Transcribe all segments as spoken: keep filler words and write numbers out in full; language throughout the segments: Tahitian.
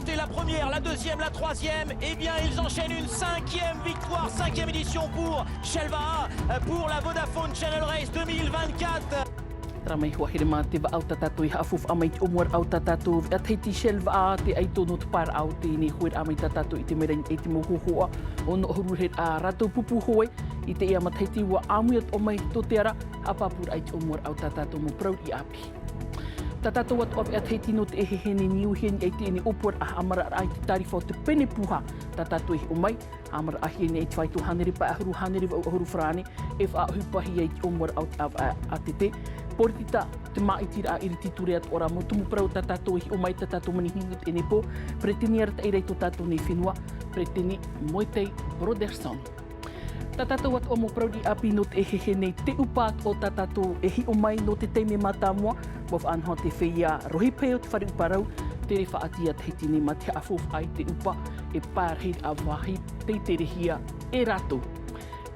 C'est la première, la deuxième, la troisième. Eh bien, ils enchaînent une cinquième victoire, cinquième édition pour Shelva, pour la Vodafone Channel Race deux mille vingt-quatre. Tara mai, hoa here mā te vaʻa o tā tātou e haʻafaufaʻa mai i te ʻōmuaraʻa o tā tātou veʻa Tahiti Shelva, te ʻaito nō te paeraʻa o teie hoeraʻa mai tā tātou i te meraʻa i te mau hōhoʻa. Ono ʻahuru rahi rātou pupu hoe i teie matahiti, ʻua ʻāmui atoʻa mai tō te ara, haʻapāpūraʻa i te ʻōmuaraʻa o tā tātou mau parau riʻi ʻāpī. Tā tātou atoʻa veʻa Tahiti nō te ʻehehe nei, niuhia nei i teie ʻōpuaraʻa haʻamaraʻaraʻa i te tārifa o te pene pūhā tā tātou e hiʻo mai. Haʻamaraʻahia nei i te faito hānere pae ʻahuru, hānere vaʻu ʻahuru farāne, e faʻaʻohipahia i te ʻōmuaraʻa o te ʻāvaʻe ʻātete. Poritita, te māʻitiraʻa iriti ture atoʻa ra mau tumu parau tā tātou e hiʻo mai, tā tātou manihini o teie nei pō. Peretiteni arataʻi i tō tātou nei fenua, Peretiteni Moetai Brotherson. Tā tātou atoʻa mau parau riʻi ʻāpī nō te ʻehehe nei, te ʻupa atoʻa tā tātou e hiʻo mai nō te taime mātāmua, ʻua faʻanaho te feiā rohipa o te fare ʻupa rau, tere faʻaʻite ia Tahiti nei mā te haʻafaufaʻa i te ʻupa e pārahi ā vāhi tei terehia e rātou.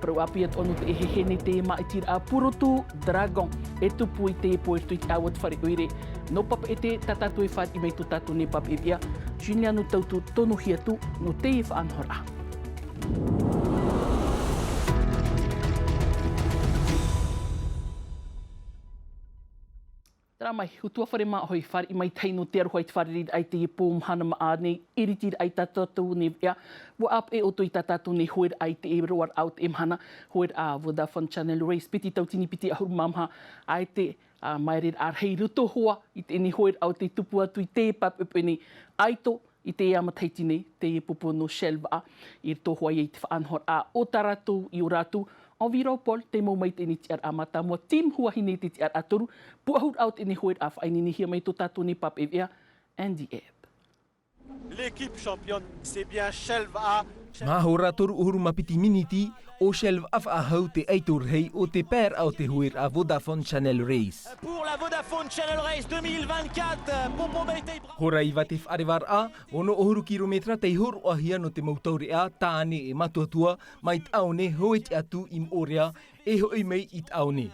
Parau ʻāpī atoʻa nō te ʻehehe nei, te māʻitiraʻa purotu Dragon e tupu i te pō i roto i te ʻāua o te fare ʻoire. Nō Papeʻete tā tātou e fāriʻi mai tō tātou nei papeʻete veʻa, Juliano Tautu tonohia atu nō teie faʻanahoraʻa. Tara mai, ʻutuāfare māʻohi, fāriʻi mai tahi nō te aroha i te fārereiraʻa i teie pō mahana maʻa nei, iritiraʻa i tā tātou nei veʻa. ʻUa ʻāpeʻe ʻoutou i tā tātou nei hoeraʻa i teie roaraʻa o teie mahana, hoeraʻa Vodafone Channel Race piti tauatini piti ʻahuru mā maha, ʻaita, ā, māere rahi roto hoʻi i teie hoeraʻa o tei tupu atu i te papeʻete nei, ʻaito i teie matahiti nei, teie pupu nō Shelva, i roto hoʻi i te faʻanahoraʻa o tā rātou, i ō rātou Enviropol, tei mau mai teie tiʻaraʻa mātāmua, Team Huahine te tiʻaraʻa toru, pūʻohuraʻa o teie hoeraʻa faʻaineinehia mai tō tātou nei papeʻete veʻa, Andy Ebb. L'équipe championne, c'est bien Shelva. Mahora toru ʻahuru mā piti miniti, ʻo Shelva faʻahou te ʻaito rahi o te paeraʻa o te hoeraʻa Vodafone Channel Race. Pour la Vodafone Channel Race deux mille vingt-quatre, Popo Meitei. Hora iva te faʻarevaraʻa, ono ʻahuru kirometera tei hōroʻahia nō te mau taureʻa, tāne e matuatua, mai Taʻaone, hoʻi atu i Moʻorea, e hoʻi mai i Taʻaone.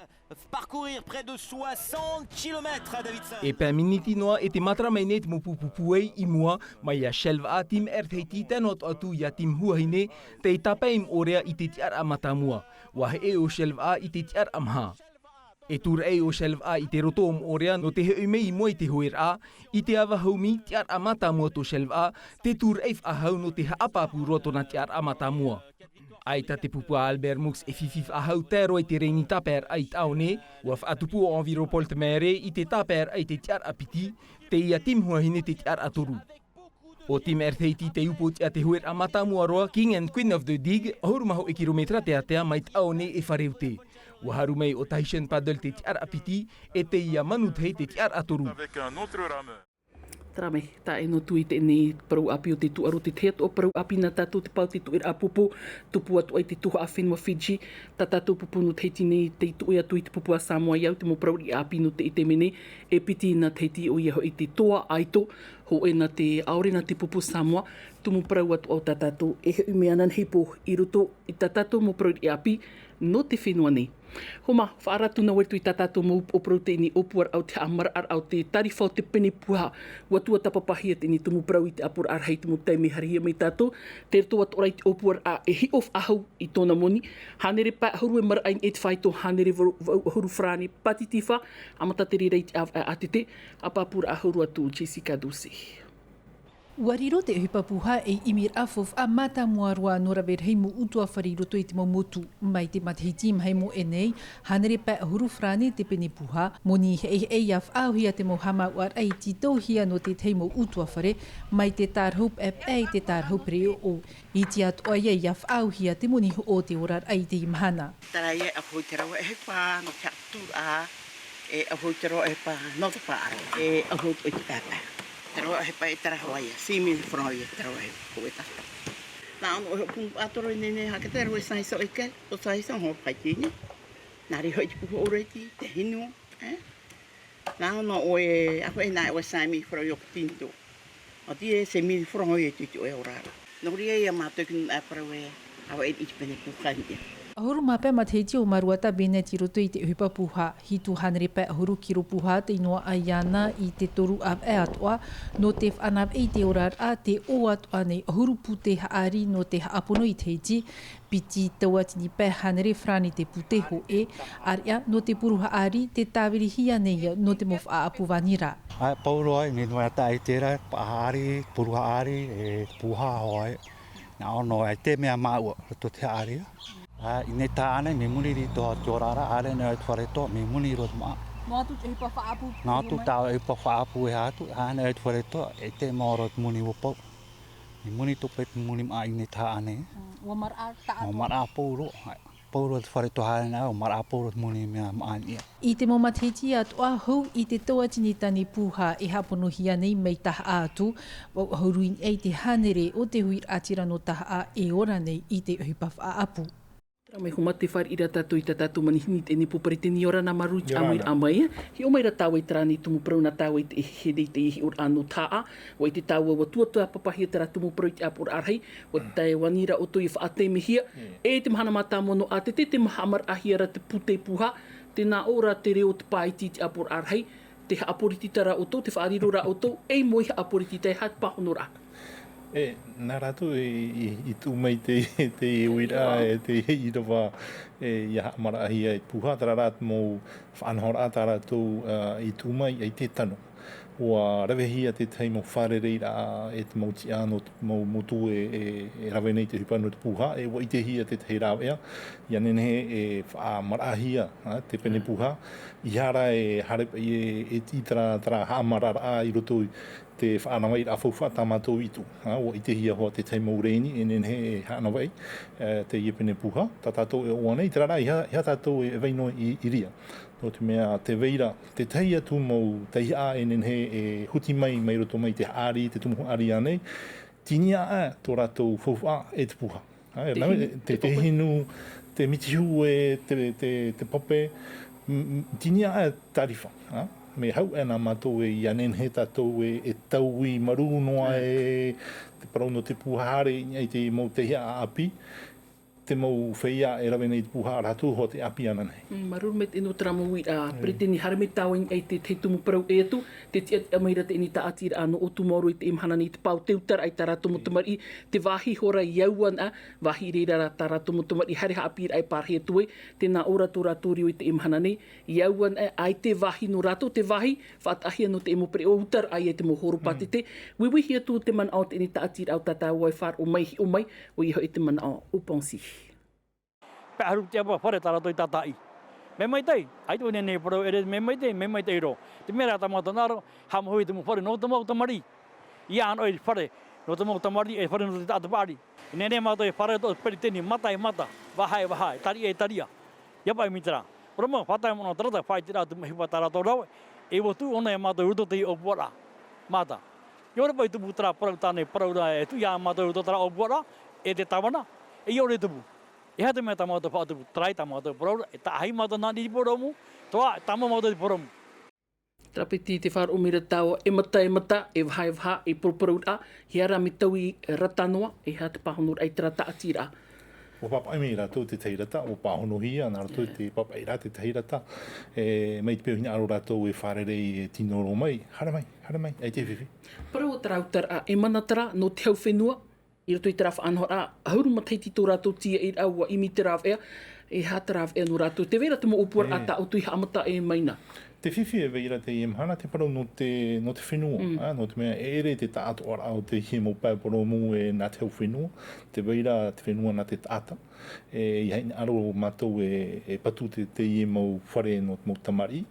Parcourir près de soixante kilomètres, Davidson. E pae miniti noa e te matara mai nei te mau pupu pūai i mua, mai ia Shelva, Team Air Tahiti, tano atu ia Team Huahine, tei tāpae i Moʻorea i te tiʻaraʻa mātāmua. ʻUa heʻe ʻo Shelva i te tiʻaraʻa maha. E tūraʻi ʻo Shelva i te roto o Moʻorea nō te hoʻi mai i mua i te hoeraʻa, i te ava haumi, tiʻaraʻa mātāmua tō Shelva, te tūraʻi faʻahou nō te haʻapāpū roa tōna tiʻaraʻa mātāmua. ʻAita te pupu a Albert Mux e fifi faʻahou tae roa i te reni tāpaeraʻa i Taʻaone, ʻua faʻatupu ʻo Enviropol te māere i te tāpaeraʻa i te tiʻaraʻa piti, teie Team Huahine te tiʻaraʻa toru. ʻO Team Air Tahiti tei upoʻotiʻa te hoeraʻa mātāmua roa, King and Queen of the Dig, ʻahuru mā hōʻē kirometera teatea mai Taʻaone e Fareute. ʻUa haru mai ʻo Tahitian Paddle te tiʻaraʻa piti, e teie Manu Tahi te tiʻaraʻa toru. Avec un autre rameur. Tara mai, tae noa atu i teie parau ʻāpī o te tūʻaro, te tahi atoʻa parau ʻāpī nā tātou te pae o te tuʻeraʻa pōpō, tupu atu ai te tuhaʻa fenua Fiji, tā tātou pupu nō Tahiti nei, tei tuʻu atu i te pupu a Samoa, i au te mau parau riʻi ʻāpī nō te, i te mea nei, e piti nā Tahiti, ʻoia hoʻi te toa ʻaito, hōʻē nā te, ʻaore nā te pupu Samoa, tumu parau atoʻa o tā tātou, e hoʻi mai ananahi pō, i roto i tā tātou mau parau riʻi ʻāpī, nō te fenua nei. Homa, faʻaara atu nā vau i roto i tā tātou mau upoʻo parau teie ʻōpuaraʻa o te haʻamaraʻaraʻa o te tārifa o te pene pūhā. ʻUa tuatāpapahia teie tumu parau i te ʻāpoʻoraʻa rahi i te mau taime e haerehia mai tātou. Tei roto atoʻa ra i te ʻōpuaraʻa e hiʻo faʻahou i tōna moni. Hānere pae ʻahuru e maraʻa i te faito, hānere vaʻu, vaʻu ʻahuru farāne, pātitifa, ʻa matatere ra i te ʻāvaʻe ʻātete, ʻa pāpūraʻa hau roa atu Jessica Ducey. ʻUa riro te ʻohipa pūhā ei ʻimiraʻa faufaʻa mātāmua roa nō rave rahi mau ʻutuāfare i roto i te mau motu. Mai te matahiti maha i Moʻorea nei, hānere pae ʻahuru farāne te pene pūhā, moni heʻeheʻe ʻia faʻaauhia te mau haʻamāuʻaraʻa i tītauhia nō te tahi mau ʻutuāfare, mai te tārahu paʻepaʻe i te tārahu pereʻoʻo. ʻIte atoʻa ia ʻia faʻaauhia te moni hoʻo o te oraraʻa i teie mahana. Terā ia e ʻauhau i te rave ʻohipa nō te haʻaputuraʻa, e ʻauhau i te rave ʻohipa nō te paʻaro, e ʻauhau i te paepae. Te rave ʻohipa e terā hoʻi ia, six mille francs ia, te rave ʻohipa, ko e tahi. Nā ʻō nō ʻoe hoʻo punu paʻatoro i teie nei, haka te rave sāiso ʻoe, tō sāiso hoʻo paʻi i teie nei. Nā reira hoʻi te pupu ʻōreti, te hinu, e? Nā ʻō nō ʻoe, ʻa hoʻi nā ʻoe six mille francs i ʻō ka tinto. ʻO teie six mille francs ia i te, i te ʻoe oraraʻa. Nō reira ia mātou i kino e parau e, ʻa hoʻi i te pene pūhā ia. ʻAhuru mā pae matahiti o Maruata Bennett i roto i te ʻohipa puha, hitu hānere pae ʻahuru kiro puha tei noaʻa iāna i te toru ʻāvaʻe atoʻa, nō te faʻanaveʻa i te oraraʻa, te ʻō atoʻa nei ʻahuru pūtē haʻari nō te haʻapono i te hiti, piti tauatini pae hānere farāni te pūtē hōʻē, ʻāreʻa nō te puru haʻari, te tāvirihia nei nō te mau faʻaʻapu vānira. ʻAe, pauroa ai, nei noa e taʻa i terā, paʻa haʻari, puru haʻari, e puha hoʻi. Nā ʻō noa ai te mea māua, roto te haʻari. ʻAe, i nei taʻa nei, mea muni rito te oraraʻa, ʻaore nei te fare toa, mea muni roa te maʻa. Noa atu te ʻohipa faʻaʻapu. Noa atu tāua ʻohipa faʻaʻapu e atu, ʻaore nei te fare toa, e te maoro te muni ua pau. Mea muni tō paʻi te muni maʻa i nei taʻa nei. Mm, ua maraʻa taʻa. Ua maraʻa pauroa, ʻae. Pauroa te fare toa ʻaore nei, ua maraʻa pauroa te muni mea maʻa i niʻa. I te mau matahiti atoʻa, hou i te tauatini tani puha e haʻaponohia nei mai Tahaʻa atu, ʻua ʻahuru i niʻa i te hānere o te huiraʻatira nō Tahaʻa e ora nei i te ʻohipa faʻaʻapu. Terā mai homa te fāriʻi ra tātou i tā tātou manihini teie nei pō peretiteni, ʻia ora na, māuruuru i te ʻāmuiraʻa mai. Hiʻo mai ra tāua i terā nei tumu parau nā tāua i te here i te hiʻoraʻa nō Tahaʻa, ʻua ʻite tāua ua tuatua papahia terā tumu parau i te ʻāpoʻoraʻa rahi, ʻua tae vānira ʻoutou i faʻataimehia, e i te mahana mātāmua nō ʻātete, te haʻamaraʻahia ra te pūtē puha, tē nā ʻō ra te reo o te pāiti i te ʻāpoʻoraʻa rahi, te haʻaporitita ra ʻoutou, te faʻariro ra ʻoutou, e i mua i haʻaporitita, e aha te pāhonoraʻa? E, nā rātou i, i, i tuʻu mai te, te uiraʻa, e te ʻīrava, e, ʻia haʻamaraʻahia e te puha, terā rā te mau faʻanahoraʻa tā rātou, ā, i tuʻu mai, ʻaita e tano. ʻUa ravehia te tahi mau fārereiraʻa, e te mau tiʻa nō te mau motu e, e, e rave nei te ʻohipa nō te puha, e ʻua ʻitehia te tahi rāveʻa, ʻia nehenehe e faʻamaraʻahia, ā, te pene puha, ʻeiaha ra e haere paʻi e, e, i terā, terā haʻamararaʻa i roto i te faʻanavaʻiraʻa faufaʻa tā mātou i tuʻu, ā, ʻua ʻitehia hoʻi te tahi mau rēni, e nehenehe e haʻanavaʻi, e, teie pene puha, tā tātou e ʻoaʻoa nei, terā rā, ʻeiaha, ʻeiaha tātou e vai noa i, i reira. Nō te mea, tē vai ra, te tahi atu mau tauihaʻa e nehenehe e huti mai, mai roto mai te haʻari, te tumu haʻari ānei, tini aʻe tō rātou faufaʻa e te puha. Ā, e, te nā, hinu, te, te te pape. Hinu, te mitihu e te, te, te pape, m-, m-, tini aʻe tārifa, ā? Mea hau aʻe nā mātou e ʻia nehenehe tātou e, e taui marū noa e te parau nō te puha haere i niʻa i te mau tauihaʻa ʻāpī, te mau feiā e rave nei te puha, rātou hoʻi te ʻāpī ananahi. Mm, māuruuru maitaʻi nō terā mau uiraʻa, peretiteni, haere mai tāua i niʻa i te, te tumu parau ʻē atu, tē tiʻatiʻa mai ra teie nei tāʻatiraʻa nō ʻOutumaoro i teie mahana nei, te pā o te utaraʻa i tā rātou mau tamariʻi, te vāhi hora i au ana, vāhi i reira rā tā rātou mau tamariʻi, haere haʻapiʻiraʻa e pārahi atu ai, tē nā ʻō ra tō rātou reo i teie mahana nei, i au ana, ʻaita e vāhi nō rātou, te vāhi faʻataʻahia nō te mau pereʻoʻo, utaraʻa ia i te mau hōroʻa pātete, uiuihia atu te manaʻo o teie nei tāʻatiraʻa o tā tāua e faʻaroʻo mai, hiʻo mai, ʻoia hoʻi te manaʻo o Ponsi. Paʻi ʻahuru te ʻāvaʻe fare tā rātou i tātaʻi. Mea maitaʻi, ʻaita e nehenehe e parau ʻere, mea maitaʻi, mea maitaʻi roa. Te mea rā tā mātou hinaʻaro, haʻamāuruuru i te mau fare nō te mau tamariʻi. ʻIa ana ʻoe i te fare nō te mau tamariʻi, e fare nō te taʻata paʻari. E nehenehe mātou e fārerei atu i te peretiteni, mata e mata, vaha e vaha, tariʻa e tariʻa. ʻIa paʻi mai terā. ʻOia mau, faʻatae mono terā, faʻaʻiteraʻa atu mai i tā rātou rave, e ʻua tuʻu ʻōna ia mātou i roto i te ʻōpuaraʻa. Mata. ʻIa ʻore paʻi tupu terā parau tāne, parau ra e tuʻu ia mātou i roto terā ʻōpuaraʻa, e te tāvana, e ʻia ʻore tupu. E aha te mea tā mātou faʻatupu, terā ia tā mātou parau ra, e taʻahi mātou nā reira i te poromu, toa, e tāmau mātou i te poromu. Terā paʻi te faʻaroʻo mai ra tāua, e mata, e mata, e vaha, e vaha, e parauparau ra, e aha rā mea taui rata noa, e aha te pāhonoraʻa i terā tāʻatiraʻa. ʻUa pāpaʻi mai rātou te tahi rata, ʻua pāhonohia, nā rātou te pāpaʻi ra te tahi rata, e, mai te peu hinaʻaro rātou e fārerei e tino roa mai, haere mai, haere mai, ʻaita e fifi. Parau o terā utaraʻa, e mana terā, nō te hau fenua, i roto i terā faʻanahoraʻa, ʻahuru matahiti tō rātou tīaʻiraʻa, ʻua ʻimi te rāveʻa, e aha te rāveʻa nō rātou. Tē vai ra te mau ʻōpuaraʻa tā ʻoutou i haʻamata e mai na. Te fifi e vai ra teie mahana te parau nō te, nō te fenua, ā, nō te mea e ʻere te taʻatoʻaraʻa o teie mau pae poromu e nā te hau fenua, tē vai ra te fenua nā te taʻata. E, ʻia hinaʻaro mātou e, e patu te, teie mau fare nō te mau tamariʻi.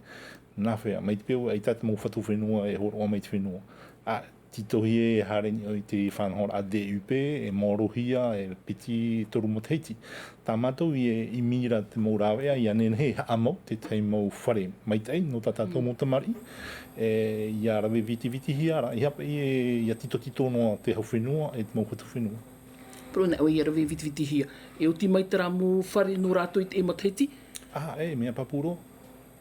Nā hea, mai te peu, ʻaita te mau fatu fenua e hōroʻa mai te fenua. ʻĀ, tītauhia e haere nei ʻoe i te faʻanahoraʻa D U P, e maorohia, e piti, toru matahiti. Tā mātou e ʻimi ra te mau rāveʻa, ʻia nehenehe e haʻamau te tahi mau fare maitaʻi nō tā tātou mau tamariʻi. E, ʻia rave vitivitihia ra, ʻeiaha paʻi e, ʻia titotito noa te hau fenua, e te mau fatu fenua. Parau na ʻoe ʻia rave vitivitihia. E oti mai terā mau fare nō rātou i teie matahiti? ʻĀ, e, mea pāpū roa.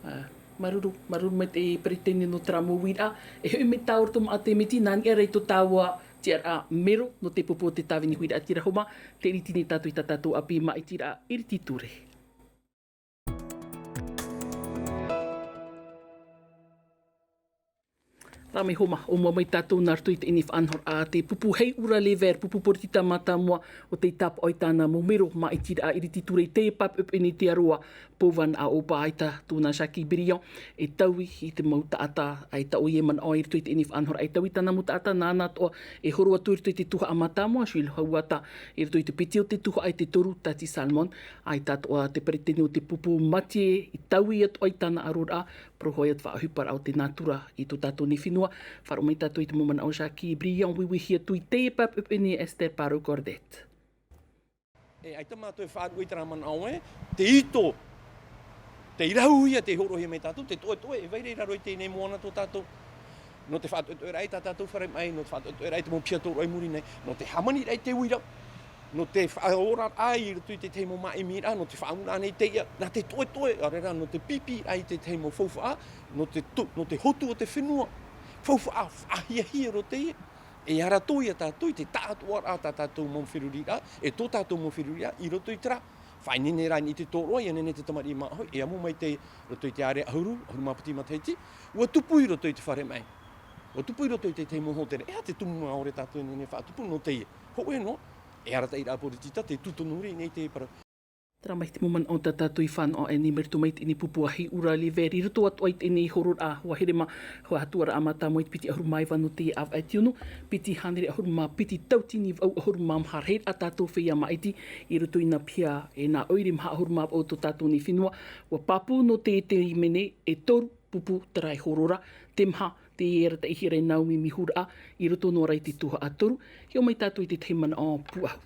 Ā, māuruuru, māuruuru maitaʻi peretiteni nō terā mau uiraʻa. E hoʻi mai tāua i roto māʻa te miti, nā niʻa rā i tō tāua Tiʻaraʻa mero nō te pupu o te tāvini huiraʻatira Homa, te iriti nei tātou i tā tātou ʻāpī māʻitiraʻa iriti ture. Rā mai Homa, ʻōmua mai tātou nā roto i teie nei faʻanahoraʻa, te pupu Heiʻura Lever, pupu poritita mātāmua o tei tāpaʻo i tāna mau mero māʻitiraʻa iriti ture i te pāpeʻepeʻe nei te aroā, Pauvana ʻo Paita, tōna Jackie Brillant, e taui i te mau taʻata, e taʻo ia e manaʻo i roto i teie nei faʻanahoraʻa, e taui tāna mau taʻata, nāna atoʻa e horo atu i roto i te tuhaʻa mātāmua, Jules Hauata, i roto i te piti o te tuhaʻa e te toru, Tati Salmon, ʻaita atoʻa te peretiteni o te pupu Mathieu, i taui atoʻa i tāna aroraʻa, parau hoʻi atu faʻaʻohiparaʻa o te nātura i tō tātou nei fenua, faʻaroʻo mai tātou i te mau manaʻo Jackie Brillant, uiuihia atu i te pāpeʻepeʻe nei Esther Parot-Courdet. E, ʻaita mātou e faʻaruʻe i terā manaʻo ē, te ito, tei rauhia, tei hōroʻahia mai tātou, te toʻetoʻe, e vai ra i raro i teie nei moana tō tātou. Nō te faʻatoʻetoʻeraʻa i tā tātou fare maʻi, nō te faʻatoʻetoʻeraʻa i te mau piha tōroʻa i muri nei, nō te hāmaniraʻa i te uira, nō te faʻaoraraʻa i roto i te tahi mau māʻimiraʻa, nō te faʻaʻamunaʻa nei te iʻa, nā te toʻetoʻe, ʻaore rā, nō te pīpīraʻa i te tahi mau faufaʻa, nō te tu-, nō te hotu o te fenua, faufaʻa, faʻahiahia roa teie, e arataʻi ia tātou i te taʻatoʻaraʻa tā tātou mau feruriraʻa, e tō tātou mau feruriraʻa, i roto i terā. Faʻaineine rā i te tōroʻa, ʻia nehenehe te tamariʻi māʻohi, e amo mai te, roto i te ārea ʻahuru, ʻahuru mā piti matahiti, ʻua tupu i roto i te fare maʻi. ʻUa tupu i roto i te tahi mau hōtēra, e aha te tumu mā ʻaore tātou e nehenehe e faʻatupu, nō teie. Hōʻē noa, e arataʻiraʻa poritita, te tū tonu i teie nei te parau. Terā mai te mau manaʻo tā tātou i faʻanaho aʻe nei mai roto mai i teie nei pupu a Heiʻura Lever, i roto atoʻa i teie nei hororaʻa, ʻua here mā, ʻua hatuaraʻa mātāmua i te piti ʻahuru mā iva nō teie ʻāvaʻe e ono, piti hānere ʻahuru mā piti tauatini vaʻu ʻahuru mā maha, e rave ā tātou feiā māʻiti, i roto i nā piha, e nā ʻoire maha ʻahuru mā vaʻu o tō tātou nei fenua, ʻua pāpū nō te, te hīmene e toru pupu terā e horo ra, te maha, tei arataʻihia ra e Naomi Mihuraʻa, i roto noa ra i te tuhaʻa toru, hiʻo mai tātou i te tahi manaʻo Puʻahu.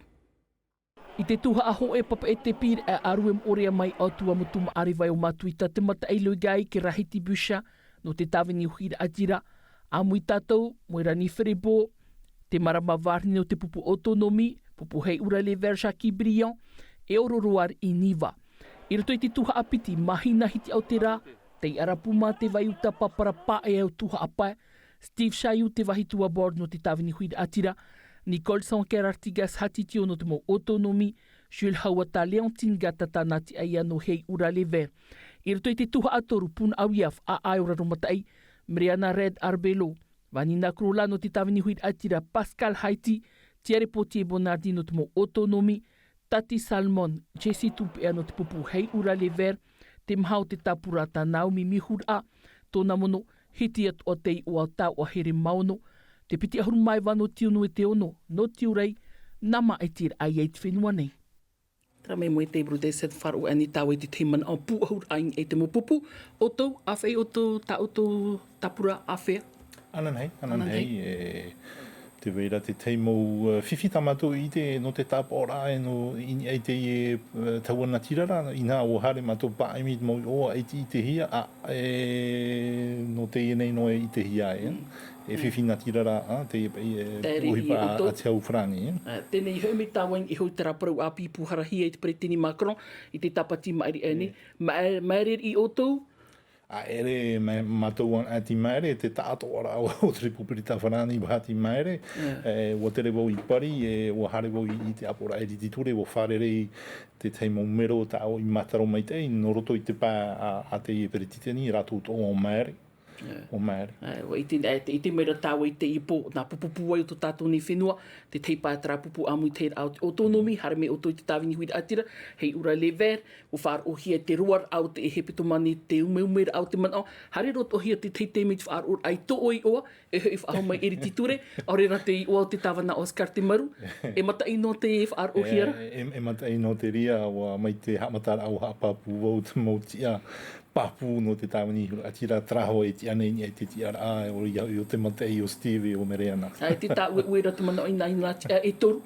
I te tuhaʻa hōʻē papaʻi e te pīraʻe ʻāruʻe moʻorea mai ʻo Tuamotu Maʻarevai ʻo Matuita te mataʻi Loigai Kerahiti Bucha, nō te tāvini huiraʻatira, ʻāmui tātou, Moerani Ferebo, te marama vārine o te pupu ʻOtonomi, pupu Heiʻura Lever Jackie Brillant, e ʻoroʻa i Niva. I roto i te tuhaʻa piti, Mahina Hitiaʻo te rā, tei ʻarapu mā te vai uta papara paʻe au tuhaʻa pae, Steve Chayou te vāhi tuaʻa board nō te tāvini huiraʻatira, Nicole Sanquer Artigas Hatitio nō te mau Ōtonomi, Jules Hauata Leontine Gatata nā te ʻaia nō Heiʻura Lever. I roto i te tuhaʻa toru Punaʻauia Faʻaʻae o Raromataʻi, Mreana Red Arbelo, Vanina Crolla nō te tāvini huiraʻatira Pascal Haiti, Thierry Potier Bonardi nō te mau Ōtonomi, Tati Salmon, Jesse Tupeʻa nō te pupu Heiʻura Lever, te maha o te tāpura tā Naomi Mihuraʻa, tōna mono, hiti atoʻa te iʻoa o Taoʻa Here Maono, te piti ʻahuru mā iva nō Tiunu e te ono, nō Tiurai, nā māʻitiraʻa ia i te fenua nei. Terā mai Moe Tei Brudeset faʻaroʻo ani tāua i te tahi manaʻo Puʻahuraʻa i te mau pupu, ʻoutou, āfea ʻoutou, tā ʻoutou tāpura āfea? Ananahi, ananahi, e, te vai ra te tahi mau, e, fifi tā mātou i ʻite nō te tāpaʻoraʻa e nō i niʻa i teie, e, taua natirara, inā ʻua haere mātou paʻi mai te mau iʻoa e ʻitehia, ā, e, nō teie nei noa e ʻitehia ai, e fifi natirara, ā, teie paʻi, e, ʻohipa a te hau farāni, e. Ā, teie nei hoʻi mai tāua i niʻa iho i terā parau ʻāpī pūharahia e te peretiteni Macron i te tāpati maʻiri aʻe nei. Mā-, māere riʻi ʻoutou? ʻAere, mā-, mātou anaʻe tei māere, te taʻatoʻaraʻa o te Republika Farāni, ʻua haere tei māere, e, ʻua tere vau i Pari, e, ʻua haere vau i, i te ʻāpoʻoraʻa iriti ture, ʻua fārerei te tahi mau mero tāʻu i mātaro maitaʻi, nō roto i te pae a, a teie peretiteni, rātou atoʻa ʻua māere, ʻua māere. E, ʻua ʻite, e, te, ʻite mai ra tāua i teie pō, nā pupu pūai o tō tātou nei fenua, te tahi pae terā pupu ʻāmui teie ra o te ʻōtonomi, haere mai ʻoutou i te tāvini huiraʻatira, Heiʻura Lever, ʻua faʻaroʻohia te roaraʻa o te hepetoma nei, te umeumeraʻa o te manaʻo, haere roa atoʻahia te tahi taime i te faʻaroʻoraʻa i tō ʻoe iʻoa, e hoʻi faʻahou mai iriti ture, ʻaore rā te iʻoa o te tāvana Oscar Temaru, e mataʻi noa te faʻaroʻohia ra? E, e, e mataʻi noa te reira, ʻua mai te haʻamataraʻa ʻua haʻapāpū vau te mau tiʻa pāpū nō te tāvini huiraʻatira, terā hoʻi e tiʻa nei i niʻa i te tiʻaraʻa, ʻo ia hoʻi ʻo te mataʻi ʻo Steve, ʻo Mereana. Ā, e te tāʻueʻue ra te manaʻo i nā, i nā tiʻa e toru?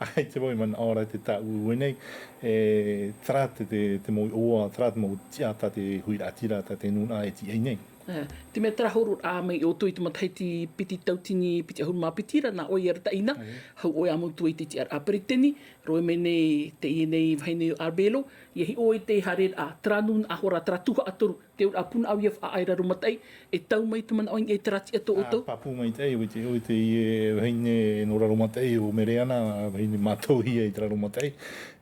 ʻAita vau e manaʻo ra te tāʻueʻue nei, e, terā te, te, te mau iʻoa, terā te mau tiʻa tā te huiraʻatira, tā te nūnaʻa e tiʻa ai nei. Te mea tārahu roa mai ʻoutou i te matahiti piti tautini piti ʻahuru mā piti ra, nā ʻoe i arataʻi na, hau ʻoe ā mau atu i te tiʻaraʻa peretiteni, roa mai nei teie nei vahine o Arbelo, ʻia hiʻo i te haereraʻa, terā nūnaʻa hoʻi ra, terā tuhaʻa toru, te auraʻa punaʻauia faʻaʻā i Raromataʻi, e tau mai te manaʻo i niʻa i terā tiʻa tō ʻoutou? Pāpū maitaʻi, ʻoe i te, ʻoe i teie vahine nō Raromataʻi, ʻo Mereana, vahine mātauhia i te Raromataʻi.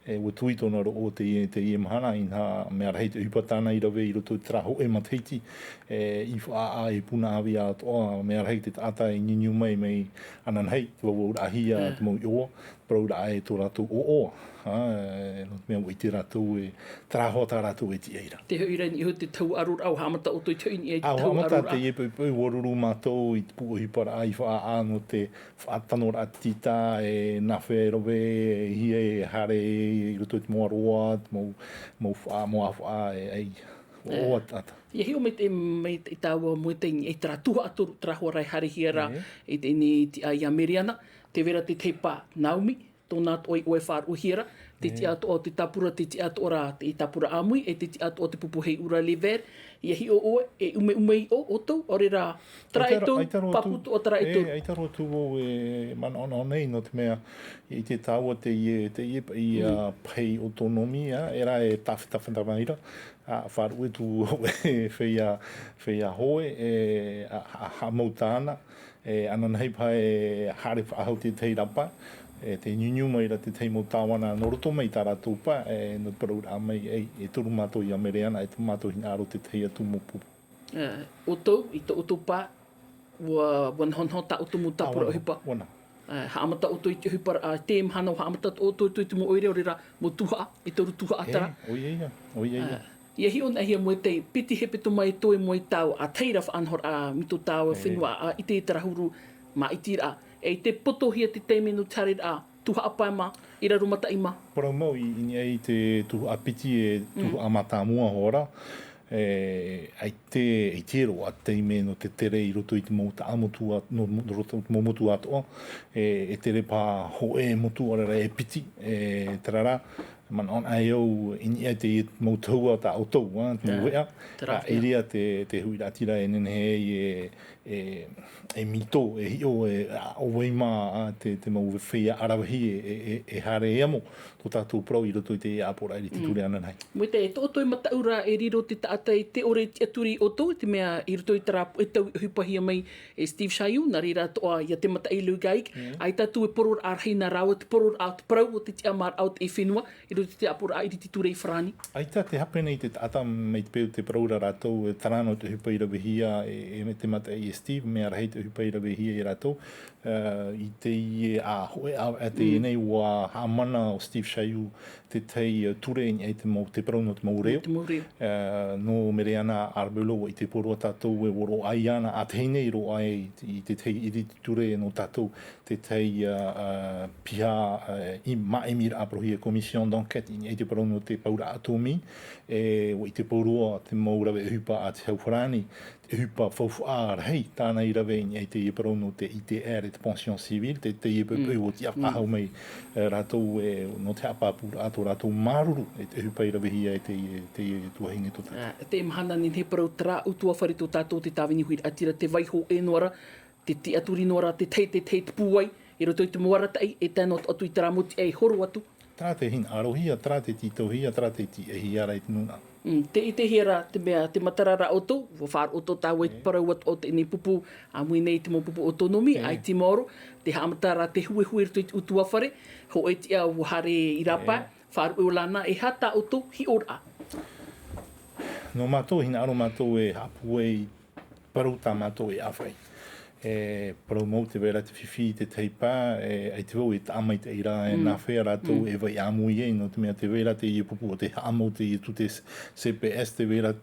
E, ʻua tuʻi tōna roʻo teie, teie mahana, inaha mea rahi te ʻohipa tāna i rave i roto i terā hōʻē matahiti, e, i faʻaʻā, i punaʻauia atoʻa, mea rahi te taʻata i niuniu mai, mai ananahi, te vauvauraʻahia te mau iʻoa, parauraʻa e tō rātou ʻoaʻoa, ā, e, nō te mea ʻua ʻite rātou e, terā hoʻi tā rātou e tiʻa ra. Te hoʻi ra i niʻa iho i te tauaroraʻa, ʻua haʻamata ʻoutou i te hoʻi i niʻa i te tauaroraʻa. ʻĀ, ʻua haʻamata teie poʻipoʻi, ʻua ruru mātou i te pūʻohiparaʻa i faʻaʻā nō te faʻatanoraʻa tītā, e nāfea e rave, e hia e haere i roto i te mau aroā, te mau, mau faʻa-, mau ʻāfaʻa, e, ʻaita, ʻoaʻoa taʻata. ʻIa hiʻo mai te, mai te tāua moetahi i terā tuhaʻa toru, terā hoʻi ra e haerehia ra i teie nei tiʻa iā Mereana, tē vai ra te tahi pā, Naomi, tōna atoʻa i ʻoe e faʻaruʻehia ra, te tiʻa atoʻa o te tāpura, te tiʻa atoʻa ra te tāpura ʻāmui, e te tiʻa atoʻa o te pupu heiʻura, Lever, ʻia hiʻo ʻoe, e ʻumeʻume i ʻō, ʻoutou, ʻaore rā, terā e toru, pāpū atoʻa terā e toru. ʻAita roa atu vau e manaʻonaʻo nei, nō te mea, i te tāua teie, teie, i, ā, pahi autonomie, ā, e rā e tāfetafe mai ra, ā, faʻaruʻe atu vau e feiā, feiā hoe, e, ā, ā, haʻamau tāna, e, ananahi paha e haere faʻahou te tahi rāpae, e, tē niuniu mai ra te tahi mau tāvana nō roto mai tā rātou pae, e, nō te parauraʻa mai, e, e toru mātou iā Mereana, e toru mātou hinaʻaro te tahi atu mau pupu. E, ʻoutou, i tō ʻoutou pae, ʻua, ʻua nahonaho tā ʻoutou mau tāpura ʻohipa. ʻĀ, ʻua na, ʻua na. E, haʻamata ʻoutou i te ʻohiparaʻa, teie mahana ʻua haʻamata ʻoutou i te mau ʻoire, ʻaore rā, mau tuhaʻa, e toru tuhaʻa terā. E, ʻoia ia, ʻoia ia. E, ʻia hiʻo anaʻe hia moetahi, piti hepetoma e toe moe tāua, ā, terā faʻanahoraʻa mai tō tāua fenua, ā, i te, terā huru māʻitiraʻa. E, i te potohia te taime nō te haereraʻa, tuhaʻa pae mā, i Raromataʻi mā. Parau mau i, i niʻa i te tuhaʻa piti e tuhaʻa mātāmua hoʻi ra, e, ʻaita e, ʻaita e roaʻa te taime nō te tere i roto i te mau taʻamotu a-, nō, nō roto i te mau motu atoʻa, e, e tere paha hōʻē motu ʻaore rā e piti, e, terā rā, manaʻo anaʻe au, i niʻa i te mau tahua tā ʻoutou, ā, te mau veʻa, ā, ʻeʻere te, te huiraʻatira e nehenehe ai e, e, e mito, e hiʻo, e, ā, ʻo vai mā, ā, te, te mau feiā ʻaravihi e, e, e, e haere e amo tō tātou parau i roto i te ʻāpoʻoraʻa i te ture ananahi. Mai te, e tō ʻoutou mataʻu ra e riro te taʻata i te ʻore tiʻaturi ʻoutou, te mea i roto i terā puʻe tau i ʻohipahia mai e Steve Chayou, nā reira atoʻa ia Te Mataʻi Lou Gaig, ʻaita atu e poroʻraʻa rahi nā rāua, te poroʻraʻa o te parau o te tiʻamāraʻa o te fenua, i roto i te ʻāpoʻoraʻa iriti ture i Farāni. ʻAita te hape nei te taʻata mai te peu te parau ra rātou, e terā noa te ʻohipa i ravehia e, e Te Mataʻi e Steve, mea rahi te ʻohipa i ravehia e rātou, ā, i teie, ā, hōʻē ʻāvaʻe teie nei, ʻua haʻamana ʻo Steve Chayou te tahi, ā, ture i niʻa i te mau, te parau nō te mau reo. Te mau reo. Ā, nō Mereana Arbelo, ʻua ʻite pōroa tātou e ʻua roaʻa iāna, ā, teie nei roaʻa i, i te tahi iriti ture nō tātou, te tahi, ā, ā, piha, ā, i māʻimiraʻa parauhia commission d'enquête i niʻa i te parau nō te pauraʻa atomi, e, ʻua ʻite pōroa te mau rave ʻohipa a te hau Farāni, te ʻohipa faufaʻa rahi tāna i rave i niʻa i teie parau nō te I T R, e te pension civile, te, teie poʻipoʻi ʻua tiʻa faʻahou mai, e, rātou, e, nō te haʻapāpūraʻa tō rātou māuruuru, e te ʻohipa i ravehia e teie, teie tuahine tō tātou. Ā, teie mahana nei, e parau terā ʻutuāfare tō tātou, te tāvini huiraʻatira, tē vai hōʻē noa ra, te tiʻaturi noa ra, te tahi, te tahi, te pūai, i roto i te mau arataʻi, e tae noa atu i terā mau tiʻa e horo atu. Terā te hinaʻarohia, terā te tītauhia, terā te tiʻahia ra i te nūnaʻa. Mm, tē ʻitehia ra te mea, te matara ra ʻoutou, ʻua faʻaroʻo atoʻa tāua i te parau atoʻa o teie nei pupu, ʻāmui nei i te mau pupu autonomi, ʻaita i maoro, tē haʻamata ra te huehue i roto i te ʻutuāfare, hōʻē tiʻa ʻua haere i rāpae, faʻaruʻe ʻo Lana, e aha tā ʻoutou hiʻoraʻa? Nō mātou, hinaʻaro mātou e haʻapūai parau tā mātou e ʻāfaʻi. E parau mau tē vai ra te fifi i te tahi pae, e, ʻaita vau e taʻa maitaʻi ra, e nāfea rātou e vai ʻāmui ai, nō te mea tē vai ra teie pupu ʻo tē haʻamau teie tute C P S, tē vai ra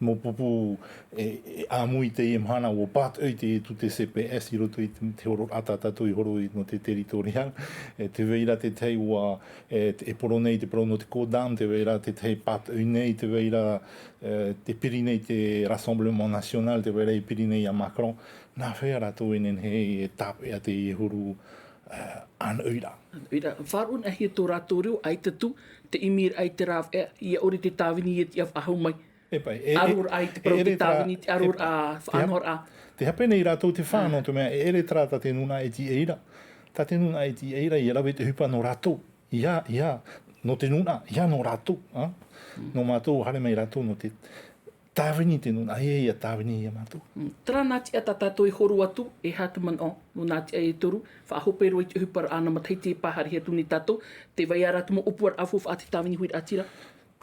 mau pupu e, e ʻāmui teie mahana ʻua pātoʻi teie tute C P S i roto i te, te hororaʻa tā tātou i horo i, nō te territorial. E, tē vai ra te tahi ʻua, e, te, e poro nei te parau nō te CODAM, tē vai ra te tahi pātoʻi nei, tē vai ra e, te piri nei te Rassemblement National, tē vai ra e piri nei iā Macron, nāfea rātou e nehenehe e tāpeʻa teie huru, e, ʻānoʻiraʻa. ʻAnoʻiraʻa. Faʻaruʻe anaʻe hia tō rātou reo, ʻaita atu te ʻimiraʻa i te rāveʻa, ʻia ʻore te tāvini e tiʻa faʻahou mai. E pai, e, e, aroraʻa i te parau e te ʻere terā, tāvini, te e aroraʻa, pai, te hap-, faʻanahoraʻa. Te hape nei rātou te fā, nō te mea, e ʻere terā tā te nūnaʻa e tīaʻi ra. Tā te nūnaʻa e tīaʻi ra, ʻia rave te ʻohipa nō rātou. ʻIa, ʻia, nō te nūnaʻa, ʻia nō rātou, ā? Mm. Nō mātou, haere mai rātou, nō te tāvini te nūnaʻa, ʻia, ʻia tāvini iā mātou. Mm. Terā nā tiʻa tā tātou e horo atu, e aha te manaʻo, nō nā tiʻa e toru, faʻahope roa i te ʻohipa ra, nā matahiti e pāhari atu nei tātou, tē vai ra te mau ʻōpuaraʻa faufaʻa, te tāvini huiraʻatira.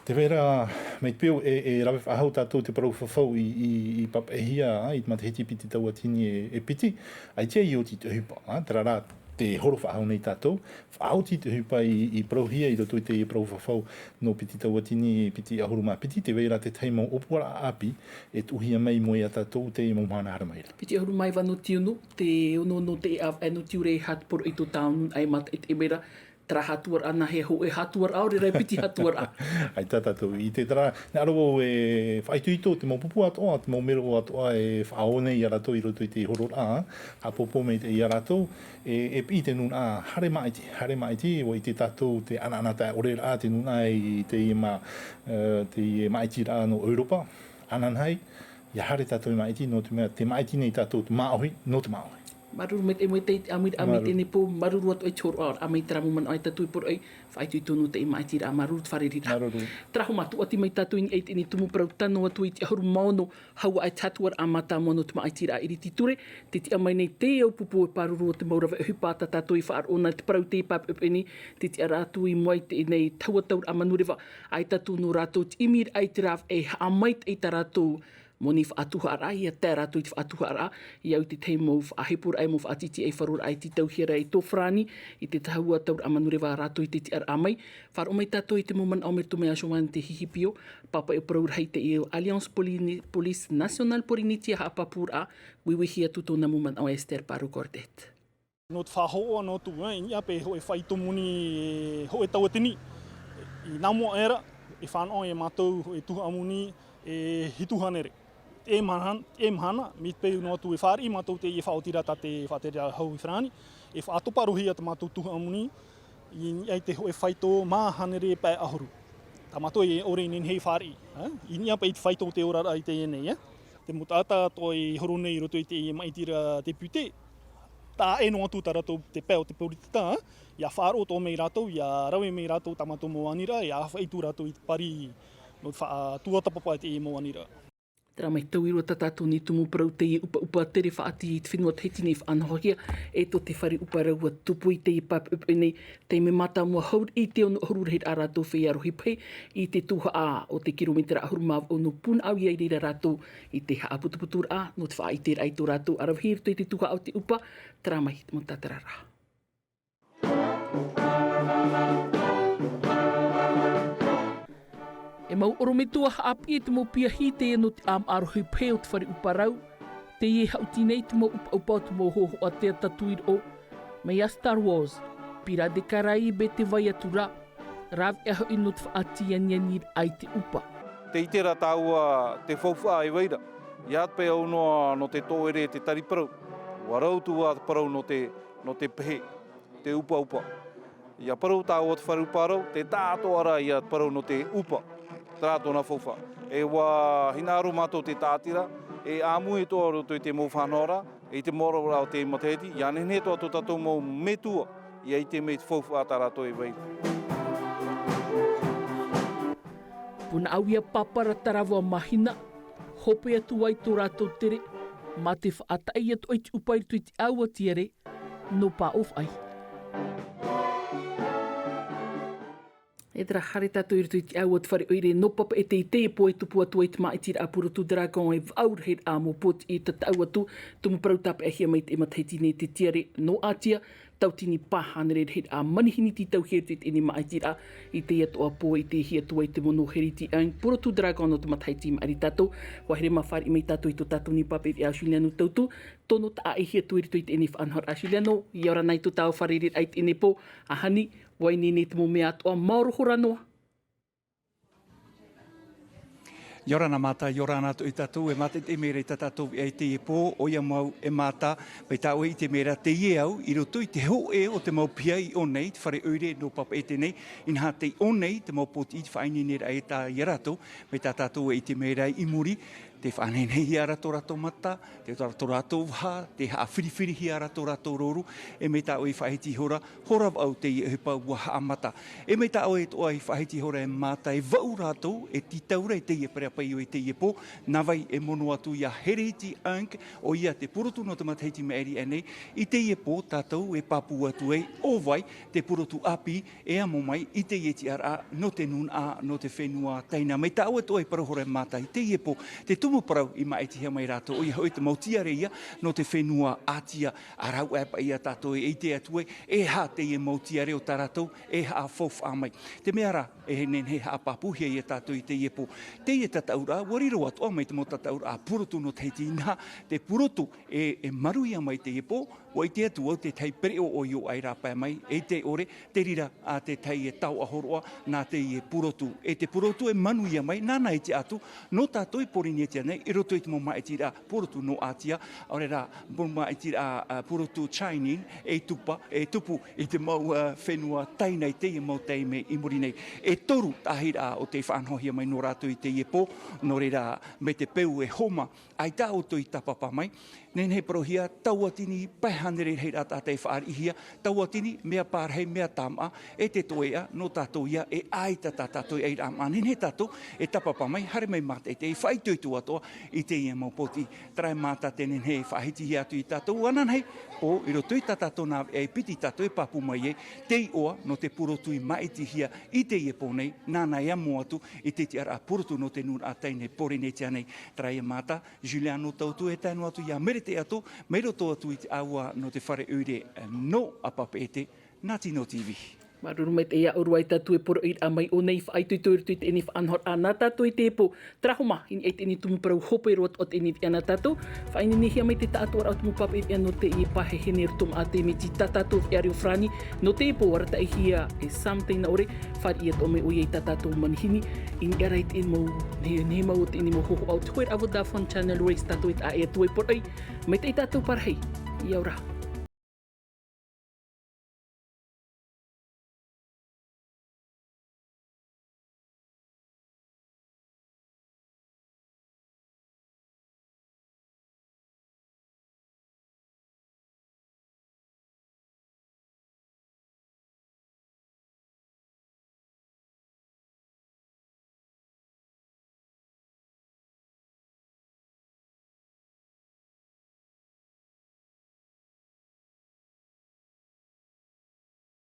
Tē vai ra, mai te peu e, e rave faʻahou tātou te parau fafau i, i, i papaʻihia, ā, i te matahiti piti tauatini e, e piti, ʻaita i oti te ʻohipa, ā, terā rā, tē horo faʻahou nei tātou, faʻaoti te ʻohipa i, i parauhia i roto i te parau fafau nō piti tauatini piti ʻahuru mā piti, tē vai ra te tahi mau ʻōpuaraʻa ʻāpī, e tuʻuhia mai i mua iā tātou i te mau mahana haere mai ra. Piti ʻahuru mā iva nō tiunu, te ono nō te ʻāvaʻe nō tiure e hātaporo i tō tāunu ai mata i te ʻemera, terā hātuaraʻa nā hea hōʻē hātuaraʻa, ʻaore rā e piti hātuaraʻa. ʻAita tātou i ʻite terā, nā ʻō au e faʻaitoito te mau pupu atoʻa, te mau mero atoʻa e faʻaō nei iā rātou i roto i te hororaʻa, ā, ʻāpōpō mai te, iā rātou, e, e piʻi te nūnaʻa, haere māʻiti, haere māʻiti, ʻua ʻite tātou te ʻanaʻanatae ʻore rā te nūnaʻa i teie mā-, e, teie māʻitiraʻa nō ʻEuropa, ananahi, ʻia haere tātou i māʻiti, nō te mea, tē māʻiti nei tātou, te māʻohi, nō te māʻohi. Māuruuru maitaʻi, maitaʻi i te ʻāmuiraʻa mai i teie nei pō, māuruuru atu i te horoʻa mai terā mau manaʻo e tātou i poroʻi, faʻaitoito nō te māʻitiraʻa, māuruuru te fārereiraʻa. Māuruuru. Terā hoʻi mātou ʻati mai tātou i niʻa i teie nei tumu parau tano atu i te ʻahuru mā ono, hau aʻe te hātuaraʻa mātāmua nō te māʻitiraʻa ʻiriti ture, tē tiʻa mai nei te au pupu e pāruru o te mau rave ʻohipa tā tātou i faʻaroʻo na te parau i teie pāpeʻapeʻa nei, tē tiʻa ra atu i mua i teie nei tahua tauraʻa manureva, ʻaita atu nō rātou te ʻimiraʻa i te rāveʻa e haʻamaitaʻi i tā rātou moni faʻatuhaʻaraʻa, ʻia tae rātou i te faʻatuhaʻaraʻa, ʻia au i te tahi mau faʻaheporaʻa, mau faʻatītīʻaifaro raʻa i tītauhia ra i tō Farāni, i te tahua tauraʻa manureva rātou i te tiʻaraʻa mai. Faʻaroʻo mai tātou i te mau manaʻo mai roto mai iā Joanne Te Hihi Pio, pāpaʻi ʻōparau rahi i te Alliance Polyné-, Police Nationale Polynesia haʻapāpūraʻa, uiuihia atu tōna mau manaʻo e Esther Paru Cordet. Nō te faʻahoʻo noa atu, ē, i niʻa paʻi hōʻē faito moni, hōʻē tauatini, i nā mua aʻe ra, e fānaʻo e mātou hōʻē tuhaʻa moni e hitu hānere. E mahana, e mahana, mai te peu noa atu e fāriʻi mātou teie faʻaotiraʻa tā te faʻatereraʻa hau i Farāni, e faʻatopa roa hia tā mātou tuhaʻa moni, i niʻa i te hōʻē faito mā hānere pae ʻahuru. Tā mātou e ʻore i nehenehe e fāriʻi, ē, i niʻa paʻi i te faito o te oraraʻa i teie nei, ē. Te mau taʻata atoʻa i horo nei i roto i teie māʻitiraʻa te pūtē, taʻa ʻē noa atu tā rātou te pae o te poritita, ē, ʻia faʻaroʻo atoʻa mai rātou, ʻia rave mai rātou tā mātou mau aniraʻa, ʻia ʻāfaʻi atu rātou i te pari nō te faʻatuatāpapa i teie mau aniraʻa. Terā mai te taui roa tā tātou nei tumu parau teie ʻupaʻupa tere faʻaʻati i te fenua Tahiti nei faʻanahohia, e tō te fare ʻupa rāua tupu i teie pāpeʻapeʻa nei, taime mātāmua hauriʻi i te ono ʻahuru rahiraʻa rātou feiā rohi pahi, i te tuhaʻa o te kirometera ʻahuru mā vaʻu nō Punaʻauia i reira rātou i te haʻaputuputuraʻa, nō te faʻaʻiteraʻa i tō rātou ʻaravihi i roto i te tuhaʻa o te ʻupa, terā mai te mau tātararaʻa. E mau ʻorometua haʻapiʻi te mau piahi teie nō te ʻāmaʻa rohi pahi o te fare ʻupa rau, teie e haʻuti nei te mau ʻupaʻupa o te mau hōhoʻa tea tatuiroʻo, mai iā Star Wars, Pirates des Caraïbes e te vai atu ra, rāveʻa hoʻi nō te faʻatīanianiraʻa i te ʻupa. Tē ʻite ra tāua te faufaʻa e vai ra, ʻia ʻite paʻi au noa nō te tōʻere e te tari parau, ʻua rau atu ā te parau nō te, nō te pehe, te ʻupaʻupa. ʻIa parau tāua te fare ʻupa rau, tē taʻa atoʻa ra ïa te parau nō te ʻupa, terā tōna faufaʻa. E ʻua hinaʻaro mātou te tāʻatiraʻa, e ʻāmui atoʻa roto i te mau faʻanahoraʻa, i te mōraʻa o te matahiti, ʻia nehenehe atoʻa tō tātou mau metua, ʻia ʻite mai te faufaʻa tā rātou e vai ra. Punaʻauia, Papara, Tarawa, Mahina, hope atu ai tō rātou tere, mā te faʻataʻi atu ai te ʻupa i roto i te ʻāua tiare, nō Pāʻōfaʻahi. E terā, haere tātou i roto i te ʻāua o te fare ʻoire nō Papeʻete i teie pō e tupu atu ai te māʻitiraʻa Purotu Dragon e vaʻu rahiraʻa mau pōtiʻi e tataʻu atu, tumu parau tāpeʻahia mai i teie matahiti nei te tiare nō ʻĀtia, tauatini pae hānere rahiraʻa manihini tītauhia i roto i teie nei māʻitiraʻa, i teie atoʻa pō i tei hiʻo atu ai te mono Heriti Ang, Purotu Dragon nō te matahiti i maʻiri tātou, ʻua haere mā fāriʻi mai tātou i tō tātou nei pāpaʻi veʻa Juliano Tautu, tono tāʻaʻihia atu i roto i teie nei faʻanahoraʻa. Juliano, ʻia ora na i tō tāua fārereiraʻa i teie nei pō, ʻahani, ʻua ineine te mau mea atoʻa, maoro hora noa. ʻIa ora na Mata, ʻia ora na atoʻa ia tātou, e mātaʻitaʻi mai ra i tā tātou veʻa i teie pō, ʻoia mau e Mata, mai tā ʻoe i ʻite mai ra teie au, i roto i te hōʻē o te mau piha i ʻō nei, te fare ʻoire nō Papeʻete nei, inaha tei ʻō nei te mau pōtiʻi i te faʻaineineraʻa e tā ia rātou, mai tā tātou e ʻite mai ra i muri, tē faʻanehenehe hia ra tō rātou mata, tē tō rātou vaha, tē haʻafirifiri hia ra tō rātou rōru, e mai tā ʻoe i faʻahiti iho ra, hora vaʻu teie ʻohipa ʻua haʻamata. E mai tā ʻoe atoʻa i faʻahiti iho ra e Mata, e vaʻu rātou, e tītau ra i teie pereʻaʻa paʻi i teie pō, nā vai e mono atu ia Herehiti Ankh, ʻoia te purotu nō te matahiti maʻiri aʻe nei, i teie pō tātou e pāpū atu ai, ʻo vai te purotu ʻāpī, e amo mai i teie tiʻaraʻa nō te nūnaʻa, nō te fenua Taina. Mai tā ʻoe atoʻa i parau iho ra e Mata i teie pō, te tumu parau i māʻitihia mai rātou, ʻoia hoʻi te mau tiare ia nō te fenua ʻĀtia, ʻa rāua paʻi ia tātou e ʻite atu ai, e aha teie mau tiare o tā rātou e haʻafaufaʻa mai. Te mea rā, e nehenehe haʻapāpūhia ia tātou i teie pō. Teie tataʻuraʻa, ʻua riro atoʻa mai te mau tataʻuraʻa purotu nō Tahiti, inaha te purotu e, e manuia mai teie pō, ʻua ʻite atu au te tahi pereʻoʻo i ʻō aʻe ra pae mai, e te ʻore, te reira a te tahi e taoʻa hōroʻa, nā teie purotu. E te purotu e manuia mai, nāna i tiʻa atu, nō tātou i Pōrīnetia nei, i roto i te mau māʻitiraʻa purotu nō ʻĀtia, ʻaore rā, mau māʻitiraʻa, ā, purotu Chinese, e tupa, e tupu i te mau, ā, fenua Taina i teie mau taime i muri nei. E toru te ʻāhiraʻa ʻo tei faʻanahohia mai nō rātou i teie pō, nō reira, mai te peu e hōmā, ʻaita ʻoutou i tāpapa mai, nehenehe e parauhia, tauatini pae hānere rahiraʻa taʻata i faʻariʻihia, tauatini, mea pārahi, mea tāmaʻa, e te toeʻa, nō tātou ia, e ʻaita tā tātou e ʻairaʻa maʻa, nehenehe tātou e tāpapa mai, haere mai mātaʻitaʻi, faʻaitoito atoʻa i teie mau pōtiʻi. Terā e Mata tē nehenehe e faʻahitihia atu ia tātou, ananahi, ʻo, i roto i tā tātou nā veʻa e piti tātou e pāpū mai ai, te iʻoa nō te purotu i māʻitihia i teie pō nei, nāna e amo atu i te tiʻaraʻa purotu nō te nūnaʻa Taina i Pōrīnetia nei. Terā ia Mata, Juliano Tautu e tae noa atu ia Merete Ato, mai roto atu i te ʻāua nō te fare ʻoire nō Papeʻete, nā Tino T V. Māuruuru maitaʻi ia ʻōrua e tātou e poroʻi ra mai ʻō nei faʻaitoito i roto i teie faʻanahoraʻa nā tātou i teie pō, terā hōmā, i niʻa i teie tumu parau hope roa atoʻa teie veʻa nā tātou, faʻaineinehia mai te taʻatoʻaraʻa o te mau papeʻete nō teie pahehene i roto maʻa te miti tā tātou veʻa reo farāni, nō teie pō arataʻihia e Sam Taina ʻore, fāriʻi atoʻa mai ʻoia i tā tātou manihini, i niʻa rā i te mau, nehenehe mau o teie mau hōhoʻa o te hoeraʻa Vodafone Channel Race tātou e taʻa ʻē atu ai poroʻi, maitaʻi tātou pārahi, ʻia ora.